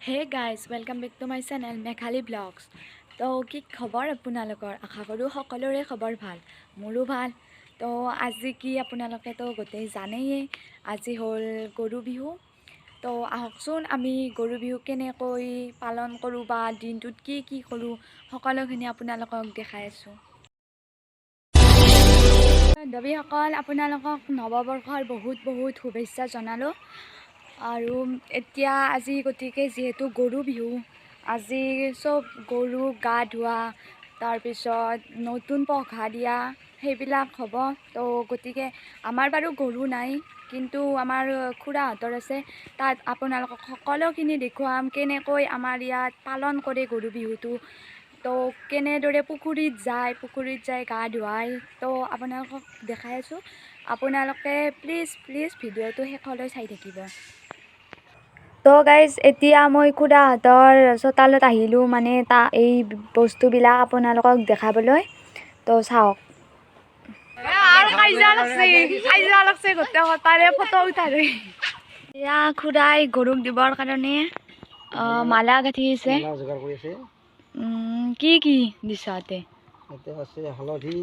Hey guys, welcome back to my channel Meghali blogs. তো কি খবৰ আপোনালোকৰ? আশা কৰোঁ সকলোৰে খবৰ ভাল, মোৰো ভাল। তো আজি কি আপোনালোকেতো গোটেই জানেই, আজি হ'ল গৰু বিহু। তো আহকচোন আমি গৰু বিহু কেনেকৈ পালন কৰোঁ বা দিনটোত কি কি কৰোঁ সকলোখিনি আপোনালোকক দেখাই আছোঁ। বান্ধৱীসকল, আপোনালোকক নৱবৰ্ষৰ বহুত বহুত শুভেচ্ছা জনালোঁ। আৰু এতিয়া আজি গতিকে যিহেতু গৰু বিহু, আজি চব গৰু গা ধোৱা, তাৰপিছত নতুন পঘা দিয়া সেইবিলাক হ'ব। তো গতিকে আমাৰ বাৰু গৰু নাই, কিন্তু আমাৰ খুৰাহঁতৰ আছে। তাত আপোনালোকক সকলোখিনি দেখুৱাম কেনেকৈ আমাৰ ইয়াত পালন কৰে গৰু বিহুটো, তো কেনেদৰে পুখুৰীত যায়, পুখুৰীত যাই গা ধুৱায়। তো আপোনালোকক দেখাই আছোঁ, আপোনালোকে প্লিজ প্লিজ ভিডিঅ'টো শেষলৈ চাই থাকিব। তো গাইজ, এতিয়া মই খুৰাহঁতৰ চোতালত আহিলোঁ, মানে এই বস্তুবিলাক আপোনালোকক দেখাবলৈ। তো চাওক, আৰু কাজিয়া লাগছে, কাজিয়া লাগছে গোটেই তাৰে ফটো উঠালে। এয়া খুৰাই গৰুক দিবৰ কাৰণে মালা গাঁঠি আছে। মালা যোগাৰ কৰি আছে। কি কি দিছা তাতে? ইয়াতে আছে হালধি,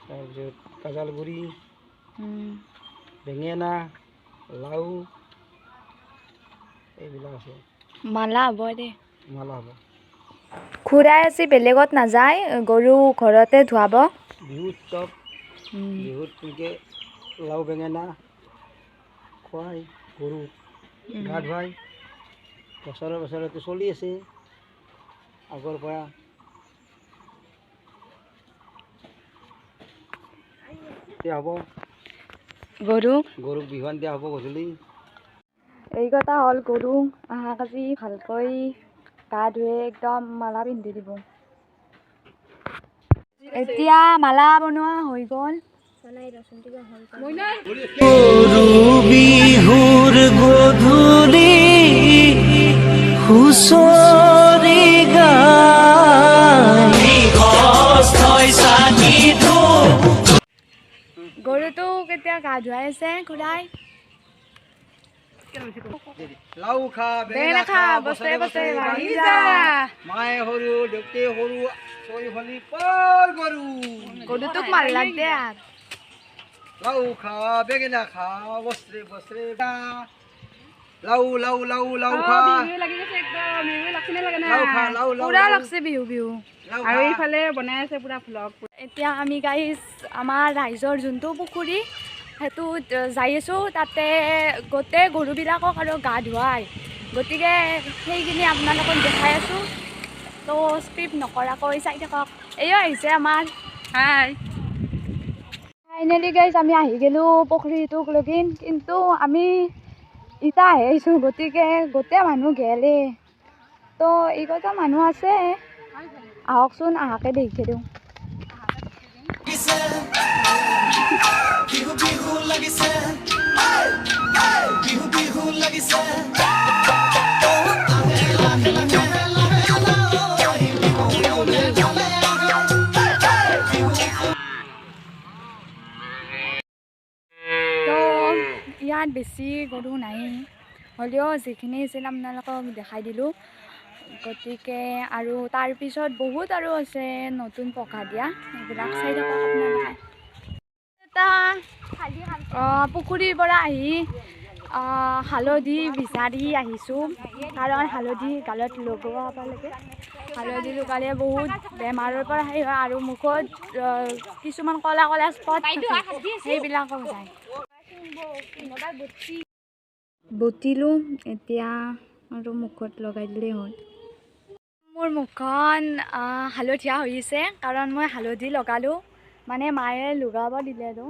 তাৰপিছত কাজাল গুড়ি, বেঙেনা, লাও, এইবিলাক আছে। মালা হ'ব দেই। মালা হ'ব। খুৰাই আজি বেলেগত নাযায়, গৰু ঘৰতে ধুৱাব। বিহু উৎসৱ, বিহুত তেনেকৈ লাও বেঙেনা খুৱাই গৰু গা ধুৱাই, বছৰে বছৰে চলি আছে আগৰ পৰা। দিয়া হ'ব গৰুক, গৰুক বিহুৱান দিয়া হ'ব গধূলি। এইকেইটা হ'ল গৰু অহাকালি ভালকৈ গা ধুৱে, একদম মালা পিন্ধি দিব। এতিয়া মালা বনোৱা হৈ গ'ল। গৰু বিহুৰ গধূলি হুঁচৰি গাই। গৰুটোক এতিয়া গা ধুৱাই আছে খুৰাই। লাও খা, বেঙেনা খা, বছৰে বছৰে বাঢ়ি যা। মায়ে সৰু দেউতে সৰু, তই হলি পৰ গৰু। গৰুটোক মাৰ লাগ দে আৰু। লাও খা, বেঙেনা খা, বছৰে বছৰে খা। লাও লাও লাও লাও খা, লাও খা, লাও লাও পুৰা লাও, লাগছে বিহু বিহু। লাও আৰু খা। এইফালে বনাই আছে পুৰা ভ্লগ। এতিয়া আমি গাইজ আমাৰ ৰাইজৰ যোনটো পুখুৰী সেইটোত যাই আছোঁ। তাতে গোটেই গৰুবিলাকক আৰু গা ধুৱাই, গতিকে সেইখিনি আপোনালোকক দেখাই আছোঁ। তো স্কিপ নকৰাকৈ চাই থাকক। এয়া আহিছে আমাৰ। হাই। ফাইনেলি গাইজ আমি আহি গ'লোঁ পুখুৰীটোক লগিন, কিন্তু আমি ইতা আহি আহিছোঁ, গতিকে গোটেই মানুহ গেলে। তো এইকেইটা মানুহ আছে, আহকচোন আহাকে দেখি দিওঁ। বিহু বিহু লাগিছে, বিহু বিহু লাগিছে। তো ইয়াত বেছি গৰু নাই, হ'লেও যিখিনি আছিল আপোনালোকক দেখাই দিলোঁ। গতিকে আৰু তাৰপিছত বহুত আৰু আছে নতুন পঘা দিয়া, সেইবিলাক চাই থাকক আপোনালোকে। এটা পুখুৰীৰ পৰা আহি হালধি বিচাৰি আহিছোঁ, কাৰণ হালধি গালত লগোৱাব লাগে। হালধি লগালে বহুত বেমাৰৰ পৰা হেৰি হয়, আৰু মুখত কিছুমান ক'লা ক'লা স্পট থাকে, সেইবিলাকো যায়। বটিলোঁ এতিয়া আৰু মুখত লগাই দিলেই হ'ল। মোৰ মুখখন হালধীয়া হৈ আছে, কাৰণ মই হালধি লগালোঁ, মানে মায়ে লগাব দিলে আৰু।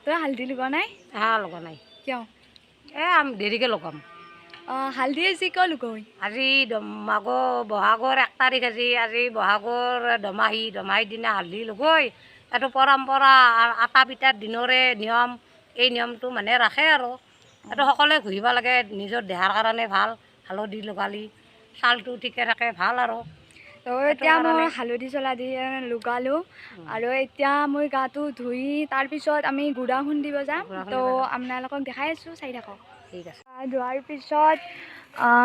তই হালধি লগোৱা নাই? হা, লগোৱা নাই। কিয়? এ আমি দেৰিকৈ লগাম। হালধি আজি কিয় লগোৱা? আজি মাঘৰ বহাগৰ 1 তাৰিখ, আজি আজি বহাগৰ দমাহী, দমাহীৰ দিনা হালধি লগোৱাই। এইটো পৰম্পৰা, আটা পিঠাৰ দিনৰে নিয়ম। এই নিয়মটো মানে ৰাখে আৰু এইটো সকলোৱে ঘঁহিব লাগে, নিজৰ দেহাৰ কাৰণে ভাল। হালধি লগালি ছালটো ঠিকে থাকে, ভাল আৰু। তো এতিয়া মই হালধি চলা দি লগালোঁ আৰু এতিয়া মই গাটো ধুই তাৰপিছত আমি গুড়া খুন্দিব যাম। তো আপোনালোকক দেখাই আছোঁ, চাই থাকক। ঠিক আছে। ধোৱাৰ পিছত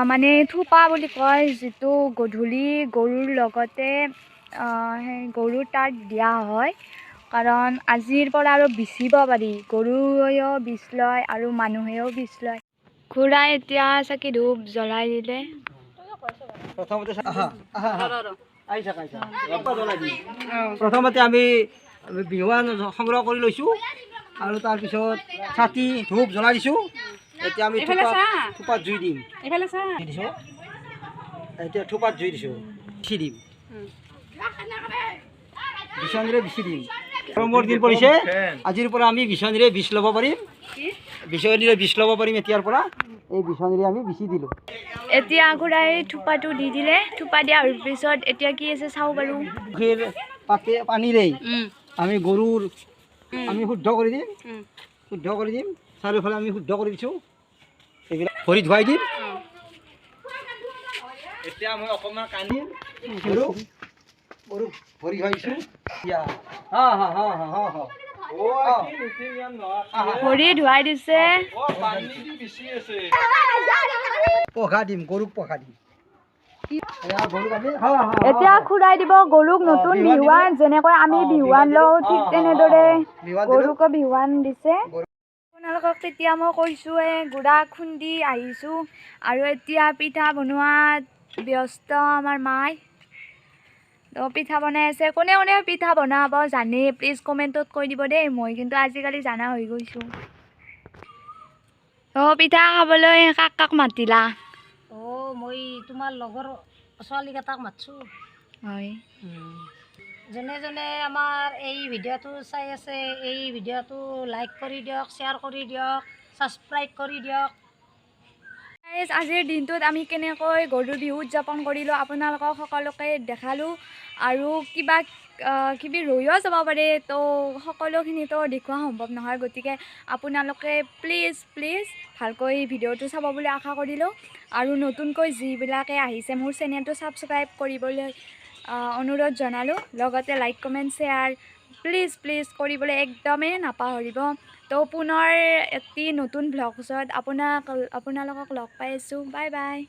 মানে থোপা বুলি কয়, যিটো গধূলি গৰুৰ লগতে সেই গৰুৰ তাত দিয়া হয়, কাৰণ আজিৰ পৰা আৰু বিচিব পাৰি, গৰুৱেও বিচ লয় আৰু মানুহেও বিচ লয়। খুৰাই এতিয়া চাকি ধূপ জ্বলাই দিলে। প্ৰথমতে আমি বিহুৱান সংগ্ৰহ কৰি লৈছোঁ আৰু তাৰপিছত ছাতি ধূপ জ্বলাই দিছোঁ। এতিয়া আমি থোপাত জুই দিম, দিছোঁ। এতিয়া থোপাত জুই দিছোঁ, বিচি দিম, বিচনীৰে বিচি দিম। গৰমৰ দিন পৰিছে, আজিৰ পৰা আমি বিচনীৰে বিচ ল'ব পাৰিম, বিচনীৰে বিচ ল'ব পাৰিম। এতিয়াৰ পৰা এই বিচনীৰে আমি বিচি দিলোঁ। এতিয়া খুৰাই থোপাটো দি দিলে। থোপা দিয়াৰ পিছত এতিয়া কি আছে চাওঁ বাৰু। পাতে পানীৰে আমি গৰুৰ আমি শুদ্ধ কৰি দিম, শুদ্ধ কৰি দিম, চাৰিওফালে আমি শুদ্ধ কৰি দিছোঁ। এইবিলাক ভৰি ধুৱাই দিম। এতিয়া মই অকণমান কান্দিম, গৰু ভৰি ধুৱাই দিছোঁ। ভৰি ধুৱাই দিছে। পঘা দিম, গৰুক পঘা দিম। এতিয়া খুৰাই দিব গৰুক নতুন বিহুৱান, যেনেকৈ আমি বিহুৱান লওঁ ঠিক তেনেদৰে গৰুকো বিহুৱান দিছে। আপোনালোকক তেতিয়া মই কৈছোঁৱে গুড়া খুন্দি আহিছোঁ আৰু এতিয়া পিঠা বনোৱাত ব্যস্ত আমাৰ মাই। তো পিঠা বনাই আছে। কোনে কোনে পিঠা বনাব জানে প্লিজ কমেণ্টত কৈ দিব দেই, মই কিন্তু আজিকালি জানা হৈ গৈছোঁ। তো পিঠা খাবলৈ কাক কাক মাতিলা? অঁ, মই তোমাৰ লগৰ ছোৱালীকেইটাক মাতছোঁ। হয়। যোনে যোনে আমাৰ এই ভিডিঅ'টো চাই আছে, এই ভিডিঅ'টো লাইক কৰি দিয়ক, শ্বেয়াৰ কৰি দিয়ক, ছাবস্ক্ৰাইব কৰি দিয়ক। আজিৰ দিনটোত আমি কেনেকৈ গৰু বিহু উদযাপন কৰিলোঁ আপোনালোকক সকলোকে দেখালোঁ আৰু কিবা কিবি ৰৈও যাব পাৰে, তো সকলোখিনিতো দেখুওৱা সম্ভৱ নহয়, গতিকে আপোনালোকে প্লিজ প্লিজ ভালকৈ ভিডিঅ'টো চাব বুলি আশা কৰিলোঁ। আৰু নতুনকৈ যিবিলাকে আহিছে মোৰ চেনেলটো ছাবস্ক্ৰাইব কৰিবলৈ অনুৰোধ জনালোঁ, লগতে like comment share please please কৰিবলৈ একদমেই নাপাহৰিব। তো পুনৰ এটি নতুন ভ্লগছত আপোনালোকক লগ পাই আছোঁ। Bye bye.